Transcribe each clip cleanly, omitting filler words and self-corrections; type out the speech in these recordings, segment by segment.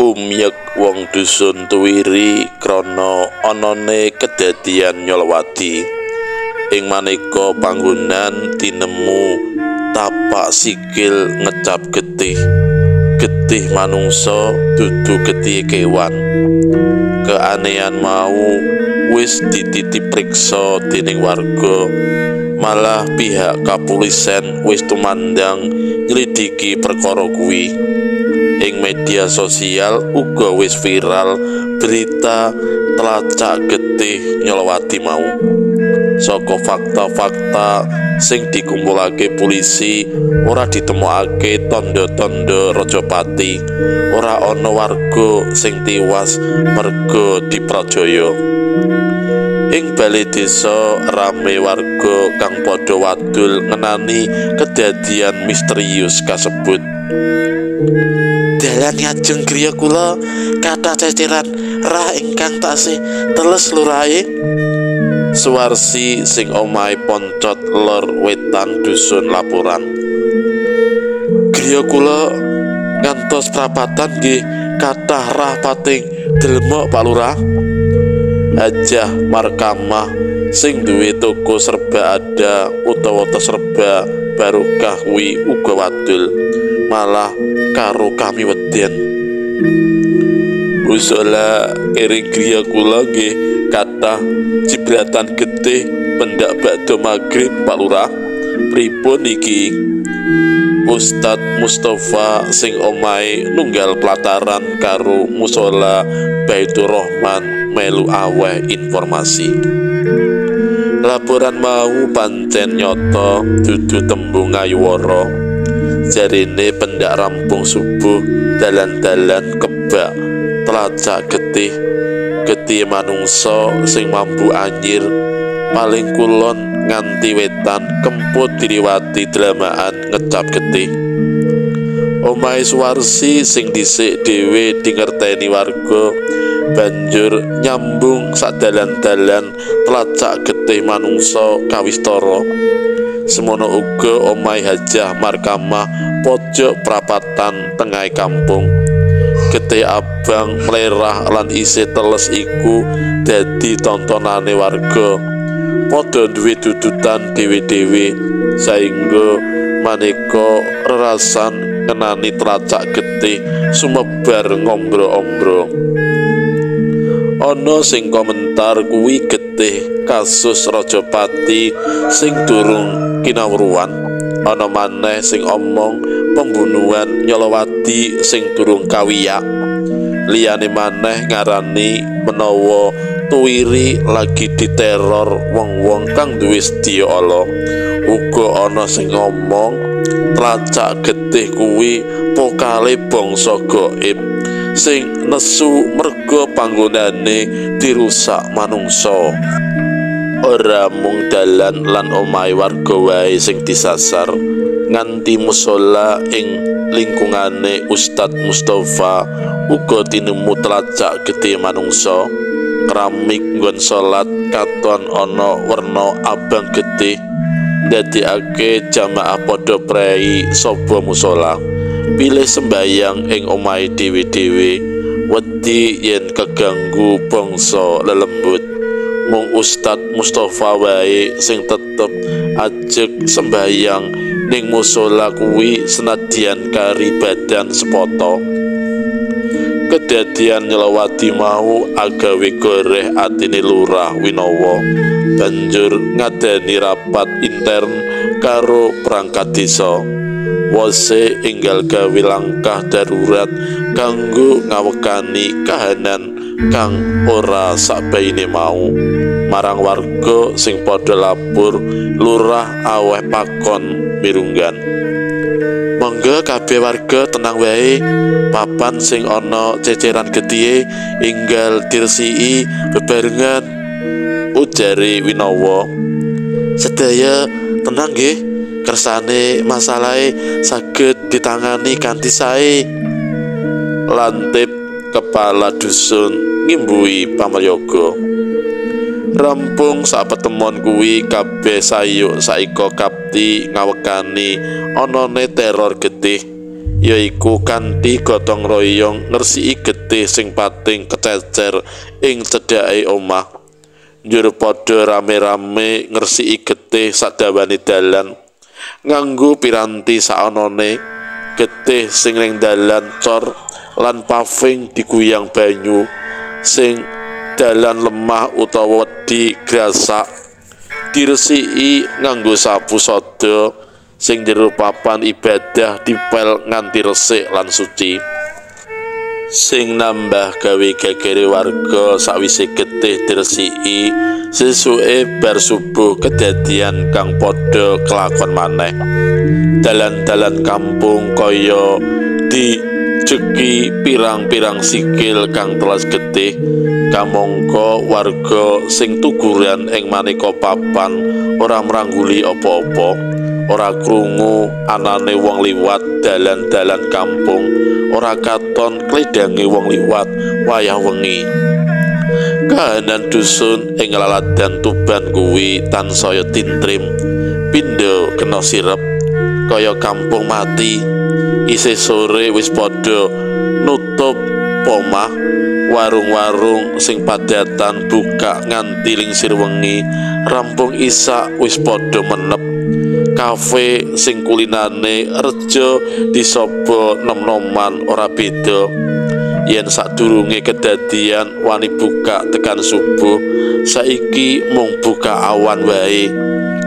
Umyek wong dusun Tuwiri krana anane kedadian Nyolowadi. Ing maneka panggonan tinemu tapak sikil ngecap getih. Getih manungsa dudu getih kewan. Keanehan mau wis dititipriksa dening warga. Malah pihak kapolisen wis tumandang nyelidiki perkara kuwi. Ing media sosial uga wis viral berita tlacak getih Nyolowadi mau. Saka fakta-fakta sing dikumpulake polisi ora ditemokake tandha-tandha Rajapati, ora ana warga sing tiwas merga diprajaya. Ing bale desa rame warga kang padha wadul ngenani kedadian misterius kasebut. Dalan ngajeng griya kula kathah ceceran rah ingkang tasih teles lurahe. Suwarsi sing omahe Poncot lor wetan dusun laporan. Griya kula ngantos prapatan nggih kathah rah pating delemok Pak Lurah. Hajah Markamah sing duwe toko serba ada utawa serba barokah kuwi uga wadul, malah karo kami weden. Musala kering griya kula nggih kathah cibratan getih pendak bakdo magrib Pak Lurah. Pripun iki? Ustadz Mustafa sing omahe nunggal plataran karo musala Baitur Rahman melu aweh informasi. Laporan mau pancen nyata dudu tembung ngayuwara. Jarine pendak rampung subuh dalan-dalan kebak tlacak getih. Getih manungsa sing mambu anyir paling kulon nganti wetan kemput diliwati dlamaan ngecap getih. Omahe Suwarsi sing dhisik dhewe dingerteni warga banjur nyambung sadalan-dalan tlacak getih manungsa kawistara. Semono uga omahe Hajah Markamah pojok prapatan tengah kampung. Getih abang mlerah lan isih teles iku dadi tontonane warga. Padha duwe dudutan dhewe-dhewe saengga maneka rerasan ngenani tlacak getih sumebar ngombro-ombro. Ana sing komentar kuwi getih kasus Rajapati sing durung kinawruan. Ana maneh sing omong pembunuhan Nyolowadi sing durung kawiyak. Liyane maneh ngarani menawa Tuwiri lagi diteror wong-wong kang duwe sedya ala. Uga ana sing ngomong tlacak getih kuwi pokale bangsa gaib sing nesu merga panggonane dirusak manungsa. Ora mung dalan lan omahe warga wae sing disasar, nganti musala ing lingkungane Ustadz Mustafa uga tinemu tlacak getih manungsa. Keramik nggon salat katon ana werna abang getih ndadekake jamaah padha prei saba musala pilih sembayang ing omahe dhewe-dhewe wedi yen keganggu bangsa lelembut. Mung Ustadz Mustafa wae sing tetep ajeg sembayang ning musala kuwi senadyan kari badan sepoto. Kedadian Nyolowadi mau agawe goreh atine Lurah Winowo. Banjur ngadani rapat intern karo perangkat desa. Wose enggal gawe langkah darurat kanggo ngawekani kahanan kang ora sakbaine mau. Marang warga sing padha lapor, lurah aweh pakon mirunggan. Monggo kabeh warga tenang wae, papan sing ana ceceran getihe enggal diresiki bebarengan, ujare Winowo. Sedaya tenang nggih, kersane masalahe saged ditangani kanthi sae. Lantip kepala dusun ngimbuhi pamaryaga. Rampung sapetemon kuwi kabeh sayuk saika kapti ngawekani anane teror getih. Yaiku kanthi gotong royong ngresiki getih sing pating kececer ing cedhake omah. Njur padha rame-rame ngresiki getih sadawane dalan nganggo piranti saanane. Getih sing ning dalan cor lan paving diguyang banyu, sing dalan lemah utawa wedi grasak diresiki nganggo sapu soda, sing jero papan ibadah dipel nganti resik lan suci. Sing nambah gawe gegere warga sakwise getih diresiki, sesuke bar subuh kedadian kang padha kelakon maneh. Dalan-dalan kampung kaya dijeki pirang-pirang sikil kang telas getih, kamangka warga sing tuguran ing maneka papan ora mrangguli apa-apa, ora krungu anane wong liwat dalan-dalan kampung, ora katon kledange wong liwat wayah wengi. Kahanan dusun ing laladan Tuban kuwi tansaya tintrim, pindha kena sirep kaya kampung mati. Isih sore wis padha nutup pomah, warung-warung sing padatan buka nganti lingsir wengi, rampung isak wis padha menep. Kafe sing kulinane reja disobo nom-noman ora beda. Yen sadurunge kedadian wani buka tekan subuh, saiki mung buka awan wae.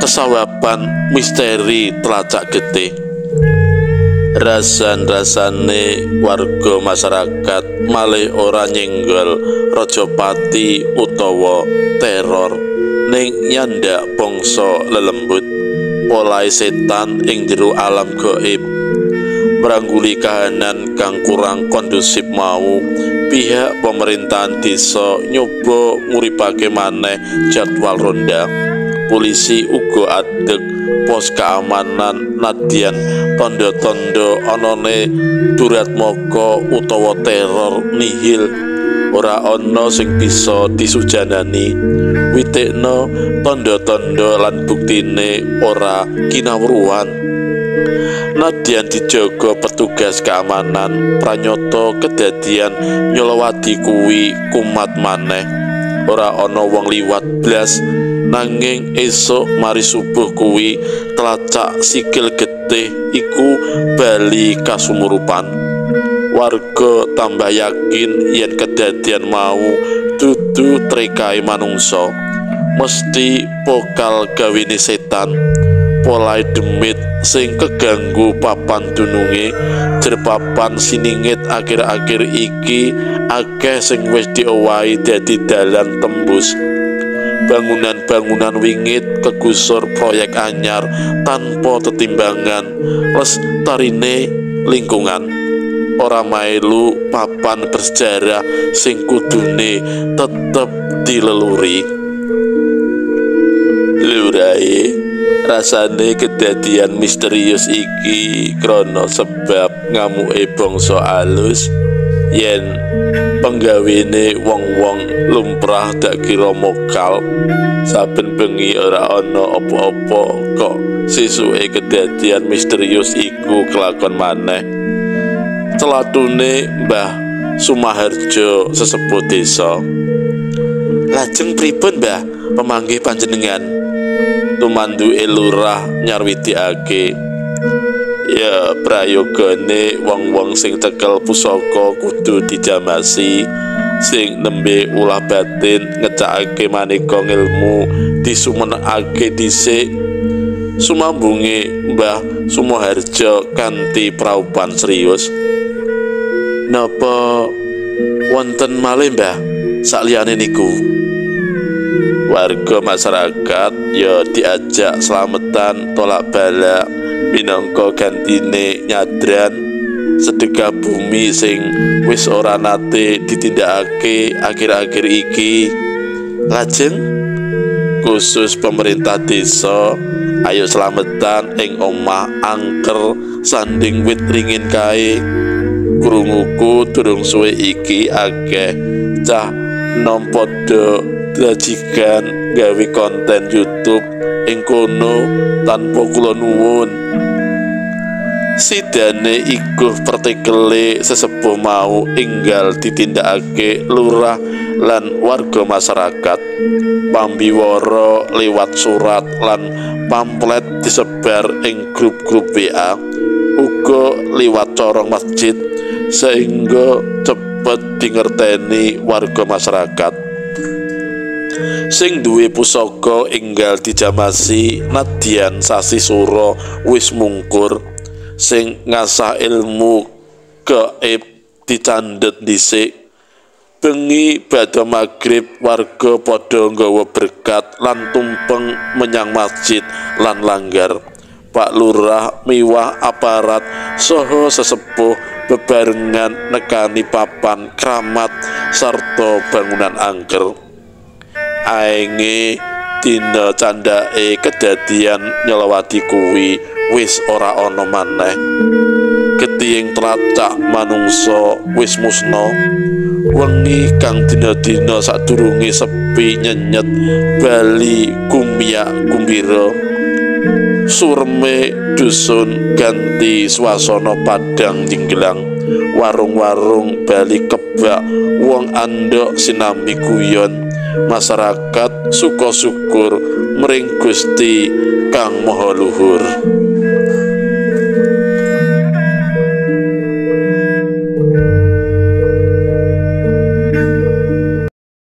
Kesawaban misteri tlacak getih. Rasan-rasane warga masyarakat malih ora nyenggol rajapati utawa teror ning nyandak bangsa lelembut polahe setan ing jero alam gaib. Mrangguli kahanan kang kurang kondusif mau, pihak pemerintahan desa nyoba nguripake maneh jadwal ronda. Polisi uga adeg pos keamanan nadyan tanda-tanda anane duratmaka utawa teror nihil. Ora ana sing bisa disujanani. Witekna tanda-tanda lan buktine ora kinawruhan. Nadyan dijaga petugas keamanan, pranyata kedadian nyolowadi kuwi kumat maneh. Ora ana wong liwat blas, nanging esuk mari subuh kuwi tlacak sikil getih iku bali kasumurupan. Warga tambah yakin yen kedadian mau dudu trekae manungsa, mesti pokal gawene setan. Polahe demit sing keganggu papan dununge jerpapan siningit akhir-akhir iki akeh sing wis diowahi dadi dalan tembus. Bangunan-bangunan wingit kegusur proyek anyar tanpa tetimbangan lestarine lingkungan. Ora melu papan bersejarah sing kudune tetep dileluri. Lurahe, rasane kedadian misterius iki krana sebab ngamuke bangsa alus yen penggawene wong-wong lumrah dak kira mokal. Saben bengi ora ana apa-apa kok sesuke kedadian misterius iku kelakon maneh. Celatune Mbah Sumaharjo sesepuh desa. Lajeng pripun Mbah pemanggih panjenengan? Tumanduke lurah nyarwidikake. Ya prayogane wong-wong sing cekel pusaka kudu dijamasi, sing nembe ulah batin ngecakake maneka ngilmu disumenekake dhisik. Sumambunge Mbah Sumaharjo kanthi praupan serius. Napa wonten malih Mbah sakliyane niku? Warga masyarakat ya diajak slametan tolak balak minangka gantine nyadran sedekah bumi sing wis ora nate ditindakake akhir-akhir iki. Lajeng khusus pemerintah desa ayo slametan ing omah angker sanding wit ringin kae. Krunguku durung suwe iki akeh cah nom padha drajigan gawe konten YouTube ing kono tanpa kula nuwun. Sidane iguh pertekele sesepuh mau enggal ditindakake lurah lan warga masyarakat. Pambiwara liwat surat lan pamflet disebar ing grup-grup WA, uga liwat corong masjid sehingga cepet dingerteni warga masyarakat. Sing duwe pusaka enggal dijamasi nadyan sasi sura wis mungkur. Sing ngasah ilmu gaib dicandhet dhisik. Bengi badha magrib warga padha nggawa berkat lan tumpeng menyang masjid lan langgar. Pak Lurah miwah aparat saha sesepuh bebarengan nekani papan kramat sarta bangunan angker. Aenge dina candhake kedadian Nyolowadi kuwi wis ora ana maneh. Getihing tlacak manungsa wis musna. Wengi kang dina-dina sadurunge sepi nyenyet bali gumyak gumbira. Surme dusun ganti swasana padang jinggelang. Warung-warung bali kebak wong andhok sinambi guyon. Masyarakat suka syukur mring Gusti Kang Maha Luhur.